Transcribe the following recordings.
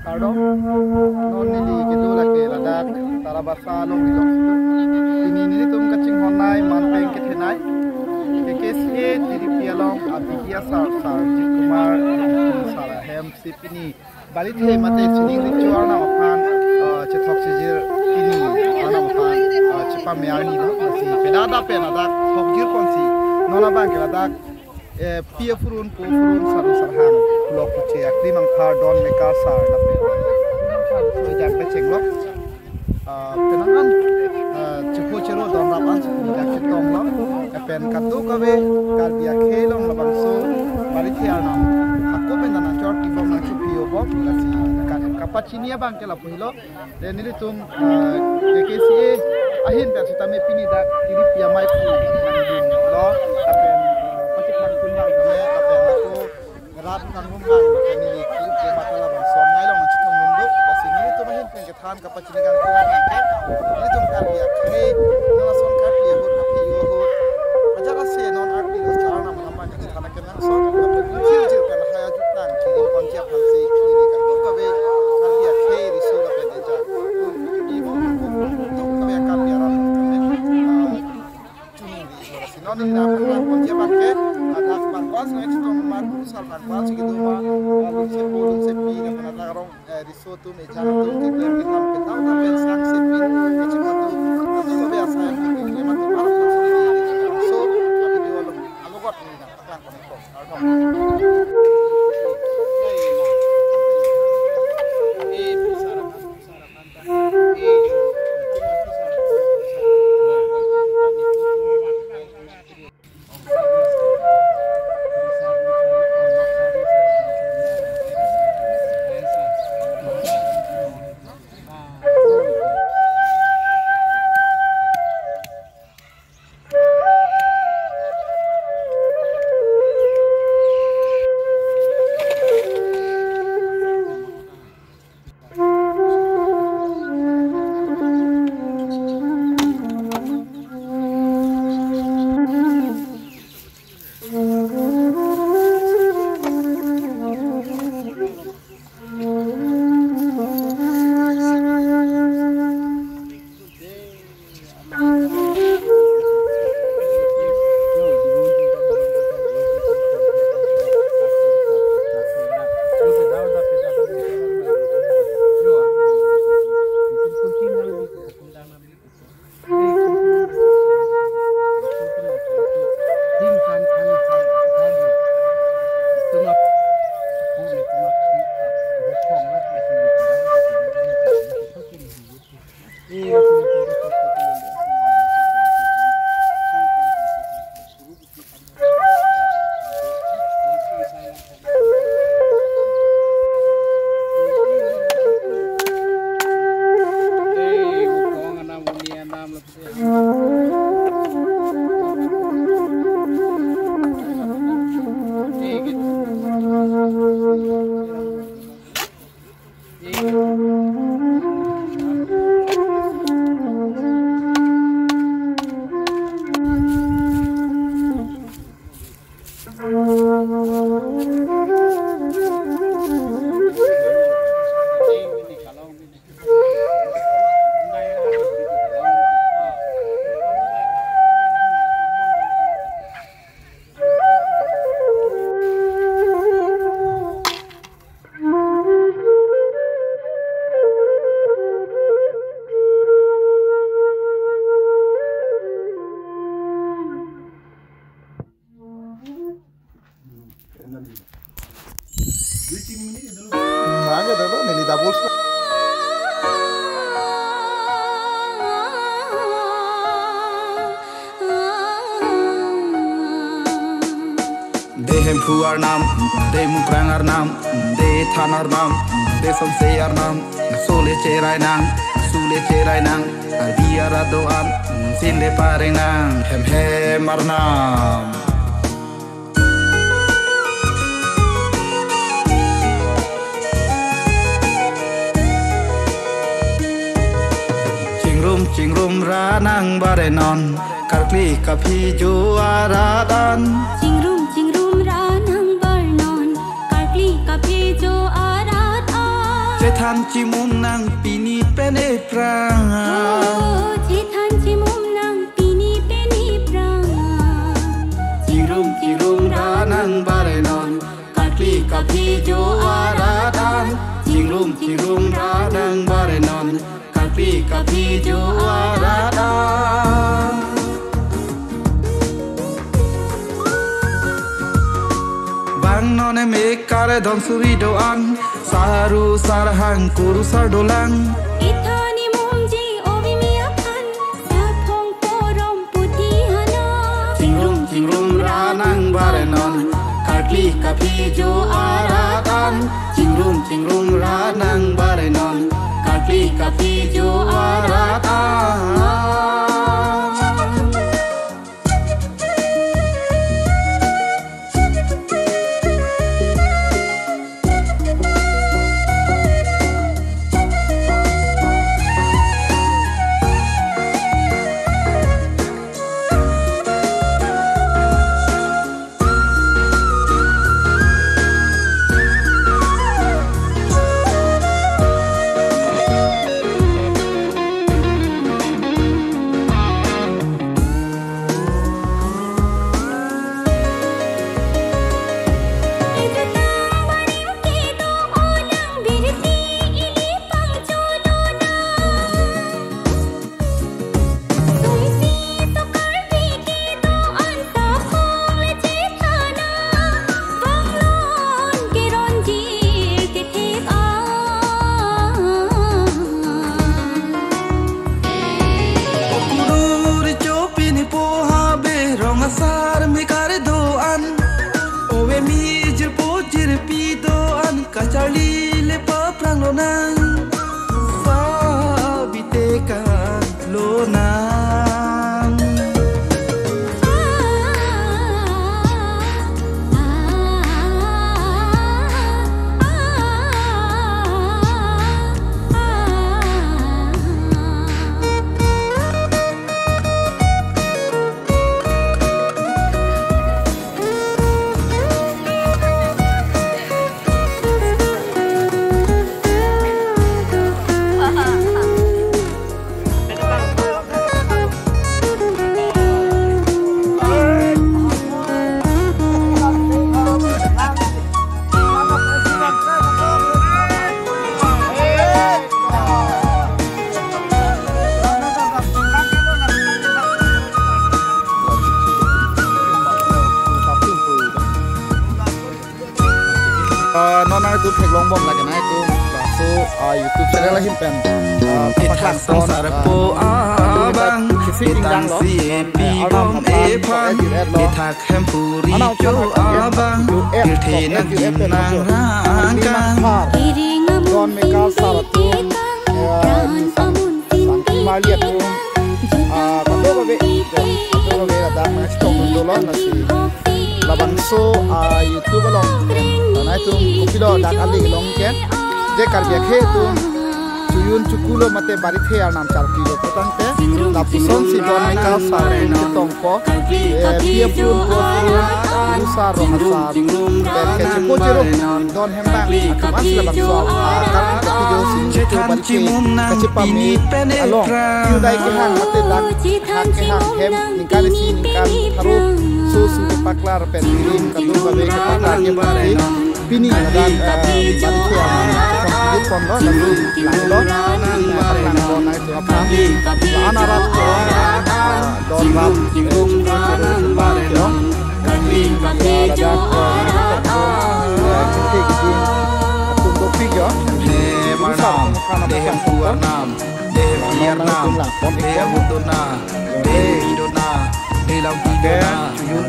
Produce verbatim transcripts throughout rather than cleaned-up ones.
Kardom, non neli kedo lake ladak Tarabasa along ilong situ. Pini nelitum kachinghon nai manpeng kethenei. K K C A Tiripi along abidi asar Sir Ajit Kumar sar ahem si pini balithe mate sining richo arnam aphan, eh, chethok chijir pini arnam aphan, eh, chepame arni lo. Si pedada pen ladak thokjir ponsi non abang ke ladak, eh, pi aphurun po aphurun sar sarhang lok kuche akli mangthar don meka sar lapen sar soi jang pecheng lo. Ah, penang an, ah, chepho chero don rap an sukun jak chetong lo. Lapen kadokave Karbi akhei along labangso balithe arnam hako pen nangchor kibom nangchuphi obok lasi ka-, kapachini abang ke lapu helo. De nelitum, ah, K K C A ahin pen sitame pini dak Tiripi amei pu nangdun lo. Lapen, ah, pachek nangkun nang kame lapen ako rat nangrum nang lapen neli kiri ke mata labangso amei along nangchitong nunduk. Lasi nelitum ahin pen kethan kapachini kangtung abang ke nelitum Karbi akhei, nanglason Karbi ahut, Karbi ahut. Ajat ase non arti lo char nam lamban ke thana ke nangson, lapen chir chir kan haya jutang, chiri ponjia phansi, chiri kan tu kabe, Karbi akhei riso lapen eja. Ibu, tu kabe Karbi aram, ah, chuni di, si non ni na pernah ponjia bangke, ada bangkuas, next to mar, sal bangkuas, gitu, ma, ah, lumse po, lumse pi, lapen ada rong, eh, riso atum, eja atum, keklem ketam, ketau ta pen sang sepin, kachipatu, kami ko biasa ya, keklem atum, baru langsung di, so, kami di along, alogot ni na, paklang konek ko, along. Mangke dolo, neli double. De Hemphu arnam, de Mukrang arnam, de Than arnam, de Somse arnam, sole cherai nang, sule cherai nang, Karbi arat do-an, sinde pareng nang, hem hem arnam. Chingrum chingrum ra nang barenon, karkli kaphi jo arat an. Chingrum chingrum ra nang barenon, karkli kaphi jo arat an. Than chimum nang pini pen ephrang. Oh, chethan chimum nang pini pen ephrang. Chingrum chingrum ra nang bare non, karkli kaphi jo arat an. Chingrum chingrum ra nang bare non, karkli kaphi jo arat an. Bang non emekar don suri do-an, saru sar hang kuru sar dolang. Ethani mumji ove mi aphan, saphong porom puthi hana. Chingrum chingrum ra nang bare non, karkli kaphi jo arat an. Chingrum chingrum ra nang bare non, karkli kaphi jo arat an. Okururi chopini po habe rong asar mekar do-an. Ove mi jirpo jirpi do-an, kacharli le paphrang lonang. Sabite ka lonang. Ah, non nangtum theklong bom lagi nangtum. Laso, ah, YouTube channel ahin pen, ah, ethak paklangpon, sangsar ah, po abang, kisi ethang dingdang lo. Si epi eh, Arnam bom aphan ephan, ejir et lo. Ethak hempuri cho abang, pirthe nang ejir et pen nang lo. Rangkang. Don Mekar sar atum, eh, Sangki Marli atum, ah, kadokave, kadokave ladak nangchetongdun dolo, lasi labangso, ah, YouTube along, nangtum kopilo dak ali long ke, je Karbi akhei atum chojun chokulo mate barithe arnam charpilo putangte, lapuson si Don Mekar sar atum chetongpo, eh, pi aphrun, po aphrun, kuru sar, rong asar, pen kechepo chero, don hembang atum asi labangso, ah, karkli kaphi jo si YouTube barithe kachepame along, kiu dai kehang mate dak hak kehang hem ningkan isi ningkan pharo so su kepaklar pen piring kadokave kepaklar ke pati pini ladak, eh, barithe arnam chetongponlo, lalu langlo, eh, paklangpon nangtum aphan. La-an arat, eh, don rat, eh, chingrum chingrum, eh, ladak, eh, eh, chingki chingki atum dopik jo. He Arnam, de hemphu Arnam, de hemphi Arnam, de ahut dona, de hemphi dona, de langpi dona,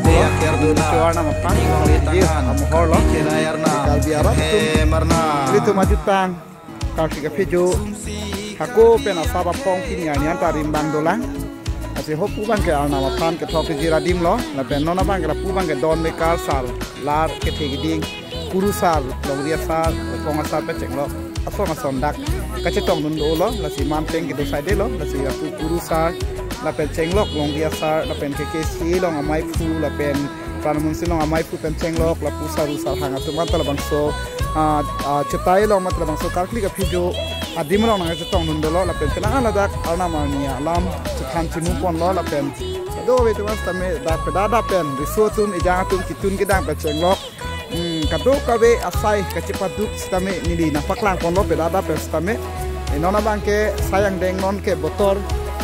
de aker dona, de longle tangan, amohor lo. Kechelai Arnam, Karbi arat atum, he Arnam. Ilitum ajutang karkli kaphi jo hako pen asap aphong pini arni anta rim bang dolang. Lasi hopu abang ke Arnam aphan kethok kejir adim lo, lapen non abang ke lapu abang ke Don Mekar sar, lar kethe keding, kuru sar, longri asar, kong asar pen chenglok asong ason dak kachetongdun dolo, lasi man peng kedo saidelo, lasi lapu kuru sar lapen chenglok longri asar, lapen K K C A along amaiphu, lapen Pran Amonsi along amaiphu pen chenglok, lapu saru sarhang atum anta labangso ah, ah, chetai along mate labangso karkli kaphi jo adim along nangchetongdun dolo lapen penang ladak Arnam arni alam chethan chimu ponlo lapen kadokave atum an sitame dak pedada pen riso atum ejang atum kitun kedang pen chenglok. Hmm, kadokave asai kachepaduk sitame neli nangpaklang ponlo pedada pen sitame. Eh, non abangke sai angdeng non ke botor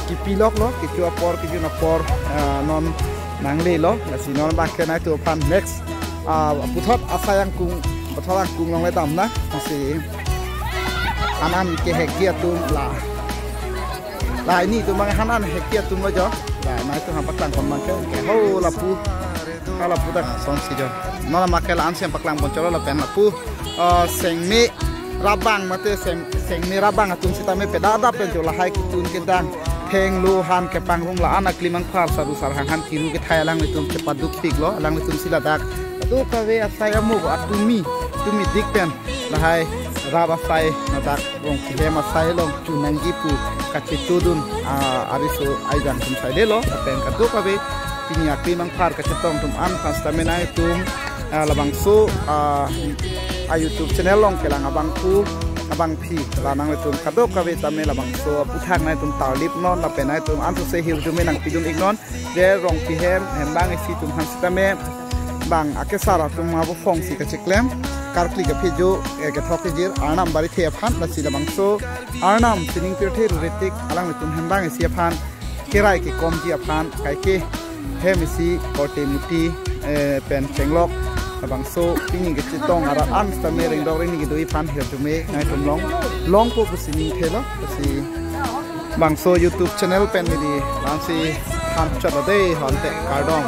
kipiloklo, kecho apor kejun apor, ah, non nanglelo. Lasi non abangke nangtum aphan next, ah, puthot asai angkung, puthot angkung along le damnang. Lasi han-an kehekji atum la, la hini atum abang han-an hekji atum lo jo. La nangtum aphan paklang pon abangke, ke ho lapu, ha lapu dak sonsi jo. Non abangke la-an si paklang pon cholo lapen lapu, ah, sengme rabang mate seng, sengme rabang atum sitame pedada pen jo lahai kitun kedang thenglo han kepangrung la-an aklimang phar saru sarhang han kiru kethai alanglitum chepadukpiklo, alanglitum si ladak kadokave asai amo atumi, tumidik pen lahai rap asai ladak Rongpi hem asai along chunangji pu kachetudun, ah, ariso aijang atum saidelo lapen kadokave pini aklimang phar kachetong atum an aphan sitame nangtum, ah, labangso, ah, a YouTube channel along kelang abangphu abangphi la nangtum kadokave tame labangso aphuthak nangtum tarlip non lapen nangtum ansose hirjume nangpidun iknon. Je Rongpi hem, hembang isi atum aphan sitame bang akesar atum abo phongsi kacheklem karkli kaphi jo, eh, kethok kejir Arnam Barithe aphan, lasi labangso Arnam sining pirthe ruritik alanglitum hembang isi aphan kerai kekomji aphan kaike hem isi korte muti, eh, pen chenglok labangso pini kachetong arat an sitame rengdok rengni kedo aphan hirjume nangtum long longpo pusi ningthelo. Lasi bangso YouTube channel pen neli la-ansi than chotlo dei, honte kardom.